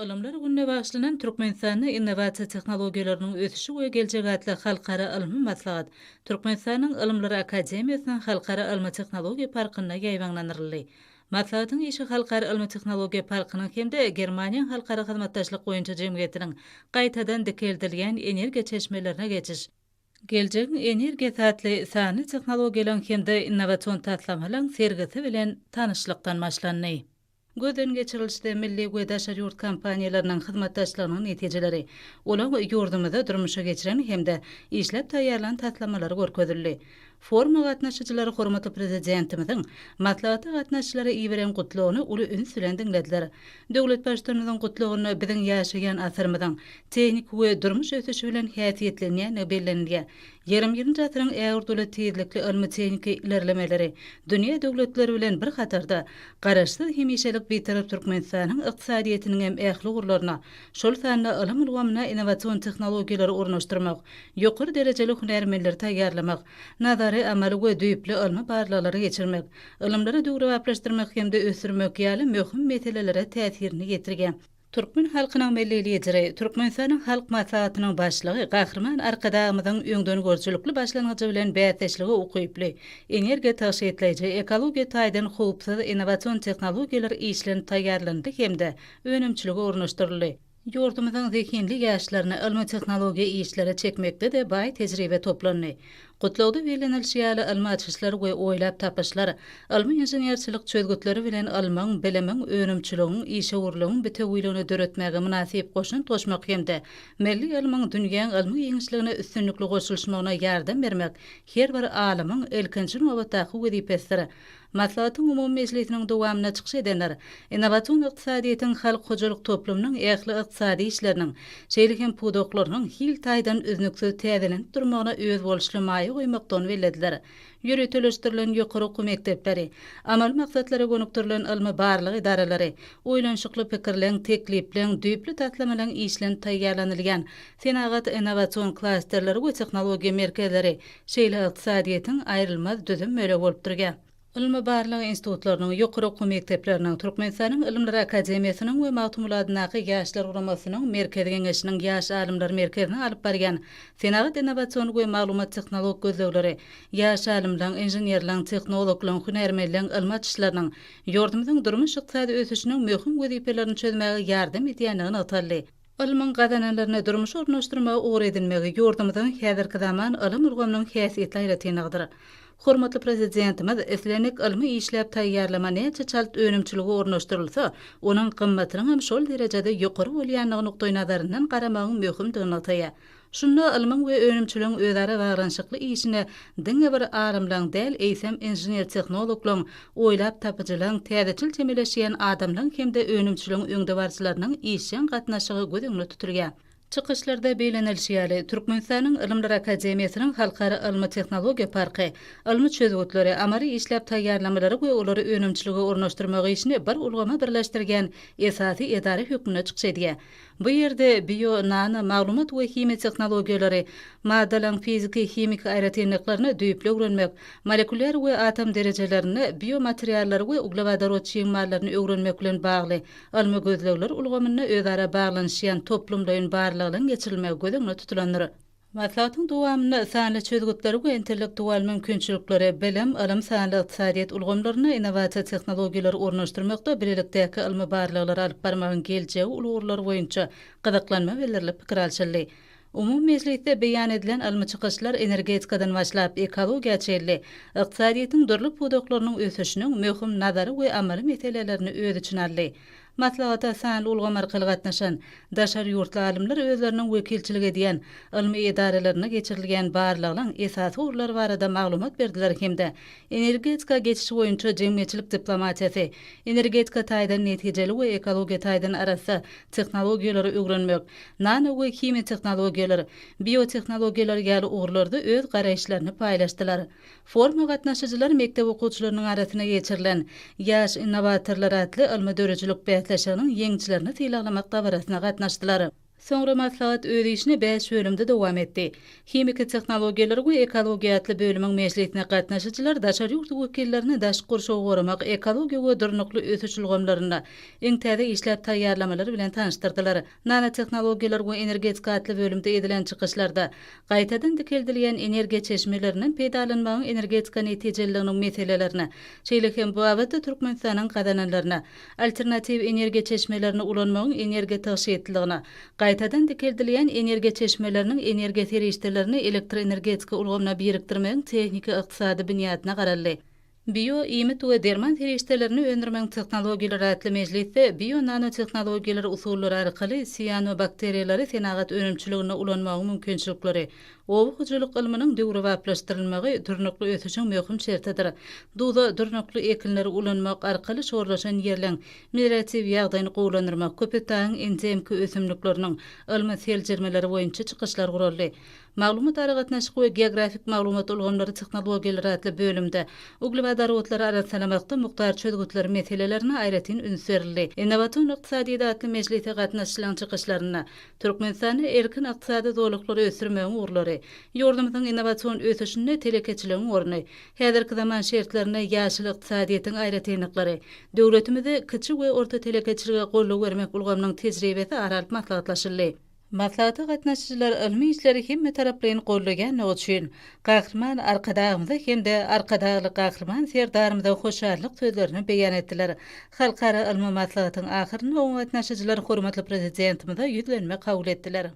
Ylymlar gününe bagyşlanan Türkmenistanda innowasiýa tehnologiýalarynyň ösüşi we geljegi atly halkara ylmy maslahat Türkmenistanyň Ylymlar akademiýasynyň Halkara ylmy-tehnologiýa parkynda ýaýbaňlandyryldy. Maslahatyň işi Halkara ylmy-tehnologiýa parkynyň hem-de Germaniýanyň Halkara hyzmatdaşlyk boýunça jemgyýetiniň Gaýtadan dikeldilýän energiýa çeşmelerine geçiş, geljegiň energiýasy atly sanly tehnologiýalaryň hem-de innowasion taslamalaryň sergisi bilen tanyşlykdan başlandy. Gözden geçirilişde milli we daşary ýurt kompaniýalarynyň hyzmatdaşlygynyň netijeleri, olaň ýurdumyzda durmuşa geçiren hem-de işläp taýýarlan taslamalary görkezildi. Foruma gatnaşyjylar hormatly Prezidentimiziň maslahata gatnaşyjylara iberen Gutlagyny uly üns bilen diňlediler. Döwlet Baştutanymyzyň Gutlagynda biziň ýaşaýan asyrymyzyň tehniki we durmuş ösüşi bilen häsiýetlenýändigi bellenilýär. Ýigrimi birinji asyryň ägirt uly tizlikli ylmy-tehniki ilerlemeleri dünýä döwletleri bilen bir hatarda, Garaşsyz, hemişelik Bitarap Türkmenistanyň ykdysadyýetiniň hem ähli ugurlaryna, şol sanda ylym ulgamyna innowasion tehnologiýalary ornaşdyrmak, ýokary derejeli hünärmenleri taýýarlamak, nazary, amaly we düýpli ylmy barlaglary geçirmek, ylymlary döwrebaplaşdyrmak hem-de ösdürmek ýaly möhüm meselelere täsirini ýetirýär. Türkmen halkynyň Milli Lideri, Türkmenistanyň Halk Maslahatynyň Başlygy Gahryman Arkadagymyzyň öňdengörüjilikli başlangyjy bilen bäsdeşlige ukyply, energiýa tygşytlaýjy, ekologiýa taýdan howpsuz innowasion tehnologiýalar işlenip taýýarlanyldy hem-de önümçilige ornaşdyryldy. Ýurdumyzyň zehinli ýaşlaryny ylmy-tehnologiýa işlere çekmekde-de baý tejribe toplandy. Gutlagda bellenilişi ýaly, ylmy açyşlar we oýlap tapyşlar, ylmy-inženerçilik çözgütleri bilen ylmyň, bilimiň, önümçiligiň, işewürligiň bitewiligini döretmäge mynasyp goşant goşmak hem-de milli ylmyň dünýäň ylmy giňişligine üstünlikli goşulyşmagyna ýardam bermek her bir alymyň ilkinji nobatdaky wezipesidir. Maslahatyň umumy mejlisiniň dowamynda çykyş edenler innowasion ykdysadyýetiň halk hojalyk toplumynyň ähli ykdysady işleriniň, şeýle hem pudaklarynyň hil taýdan üznüksiz täzelenip durmagyna özboluşly maýa goýmakdygyny bellediler. Ýöriteleşdirilen ýokary okuw mekdepleri, amaly maksatlara gönükdirilen ylmy-barlag edaralary, oýlanyşykly pikirleň, teklipleň, düýpli taslamalaryň işlenip taýýarlanylýan senagat-innowasion klasterleri we tehnologiýa merkezleri şeýle ykdysadyýetiň aýrylmaz düzüm bölegi bolup durýar. Ylmy-barlag institutlarynyň, ýokary okuw mekdepleriniň, Türkmenistanyň Ylymlar akademiýasynyň we Magtymguly adyndaky Ýaşlar guramasynyň Merkezi Geňeşiniň Ýaş alymlar merkeziniň alyp barýan senagat-innowasion we maglumat-tehnologik gözlegleri ýaş alymlaryň, inženerleriň, tehnologlaryň, hünärmenleriň ylmy açyşlarynyň ýurdumyzyň durmuş-ykdysady ösüşiniň möhüm wezipelerini çözmäge ýardam edýändigi nygtaldy. Ylmyň gazananlaryny durmuşa ornaşdyrmagy ugur edinmegi ýurdumyzyň häzirki zaman ylym ulgamynyň häsiýetli aýratynlygydyr. Hormatly Prezidentimiz islendik ylmy işläp taýýarlama näçe çalt önümçilige ornaşdyrylsa, onuň gymmatynyň hem şol derejede ýokary bolýandygy nukdaýnazaryndan garamagyň möhümdigini nygtaýar. Şunda ylmyň we önümçiligiň özara baglanyşykly işine diňe bir alymlaryň däl, eýsem, inžener-tehnologlaryň, oýlap tapyjylaryň, täzeçil çemeleşýän adamlaryň hem-de önümçiligiň öňdebaryjylarynyň işjeň gatnaşygy göz öňünde tutulýar. Çykyşlarda bellenilişi ýaly, Türkmenistanyň Ylymlar akademiýasynyň Halkara ylmy-tehnologiýa parky ylmy çözgütleri, amaly işläp taýýarlamalary we olary önümçilige ornaşdyrmak işini bir ulgama birleşdirýän esasy edara hökmünde çykyş edýär. Bu ýerde bio, nano, maglumat we himiýa tehnologiýalary, maddalaryň fiziki-himiki aýratynlyklaryny düýpli öwrenmek, molekulýar we atom derejelerinde biomateriallary we uglewodorod çig mallaryny öwrenmek bilen bagly ylmy gözlegler ulgamynda özara baglanyşýan toplumlaýyn barlaglaryň geçirilmegi göz öňünde tutulandyr. Maslahatyň dowamynda sanly çözgütleri we intellektual mümkinçilikleri, bilim, ylym, sanly ykdysadyýet ulgamlarynda innowasiýa tehnologiýalary ornaşdyrmakda bilelikdäki ylmy barlaglary alyp barmagyň geljegi uly ugurlary boýunça gyzyklanma bildirilip pikir alşyldy. Umumy mejlisde beýan edilen ylmy çykyşlar energetikadan başlap, ekologiýa çenli ykdysadyýetiň dürli pudaklarynyň ösüşiniň möhüm nazary we amaly meselelerini öz içine aldy. Maslahata sanly ulgam arkaly gatnaşan daşary ýurtly alymlar özleriniň wekilçilik edýän ylmy edaralarynda geçirilýän barlaglaryň esasy ugurlary barada maglumat berdiler hem-de energetika geçişi boýunça jemgyýetçilik diplomatiýasy, energetika taýdan netijeli we ekologiýa taýdan arassa tehnologiýalary öwrenmek, nano we himiýa tehnologiýalar, biotehnologiýalar ýaly ugurlarda öz garaýyşlaryny paýlaşdylar. Foruma gatnaşyjylar mekdep okuwçylarynyň arasynda geçirilen Ýaş innowatorlar atly ylmy-döredijilik bäsleşiginiň ýeňijilerini sylaglamak dabarasyna gatnaşdylar. Soňra maslahat öz işini bäş bölümde dowam etdi. Himiki tehnologiýalar we ekologiýa atly bölümiň mejlisine gatnaşyjylar daşary ýurt wekillerini daşky gurşawy goramak, ekologiýa we durnukly ösüş ulgamlarynda iň täze işläp taýýarlamalar bilen tanyşdyrdylar. Nanotehnologiýalar we energetika atly bölümde edilen çykyşlarda gaýtadan dikeldilýän energiýa çeşmelerinden peýdalanmagyň energetika netijeliliginiň meselelerine, şeýle hem bu babatda Türkmenistanyň gazananlaryna, alternatiw energiýa çeşmelerini ulanmagyň energiýa tygşytlylygyna, gaýtadan dikeldilýän energiýa çeşmeleriniň energiýa serişdelerini elektroenergetika ulgamyna birikdirmegiň tehniki-ykdysady binýadyna garaldy. Bio, iýmit we derman serişdelerini öndürmegiň tehnologiýalary atly mejlisde bio-nanotehnologiýalar usullary arkaly sianobakteriýalary senagat önümçiliginde ulanmagyň mümkinçilikleri, oba hojalyk ylmynyň döwrebaplaşdyrylmagy durnukly ösüşiň möhüm şertidir. Duza durnukly ekinleri ulanmak arkaly şorlaşan ýerleň melioratiw ýagdaýyny gowulandyrmak, Köpetdagyň endemiki ösümlikleriniň ylmy seljermeleri boýunça çykyşlar guraldy. Maglumat-aragatnaşyk we geografik maglumat ulgamlary tehnologiýalary atly bölümde uglewodorodlary arassalamakda mukdar çözgütleri meselelerine aýratyn üns berildi. Innowasion ykdysadyýet atly mejlise gatnaşyjylaryň çykyşlarynda Türkmenistanda erkin ykdysady zolaklary ösdürmegiň ugurlary, ýurdumyzyň innowasion ösüşinde telekeçiligiň orny, häzirki zaman şertlerinde ýaşyl ykdysadyýetiň aýratynlyklary, döwletimizde kiçi we orta telekeçilige goldaw bermek ulgamynyň tejribesi ara alyp maslahatlaşyldy. Maslahata gatnaşyjylar ylmy işleri hemmetaraplaýyn goldaýandygy üçin Gahryman Arkadagymyza hem-de Arkadagly Gahryman Serdarymyza hoşallyk sözlerini beýan etdiler. Halkara ylmy maslahatyň ahyrynda oňa gatnaşyjylar hormatly Prezidentimize ýüzlenme kabul etdiler.